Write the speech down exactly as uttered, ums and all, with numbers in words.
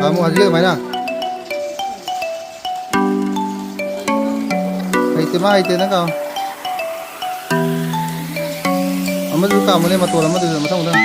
ꯀꯥꯝꯃꯨ ꯍꯧꯖꯤꯛ ꯑꯗꯨꯃꯥꯏꯅ꯫ ꯍꯩꯇꯦ, ꯃꯥ ꯍꯩꯇꯦ, ꯅꯪ ꯀꯥꯝꯃꯨ꯫ ꯑꯃꯁꯨ ꯀꯥꯝꯃꯨꯅꯦ, ꯃꯇꯣꯟ ꯑꯃꯗꯨꯁꯨ, ꯃꯊꯪ ꯃꯊꯪ꯫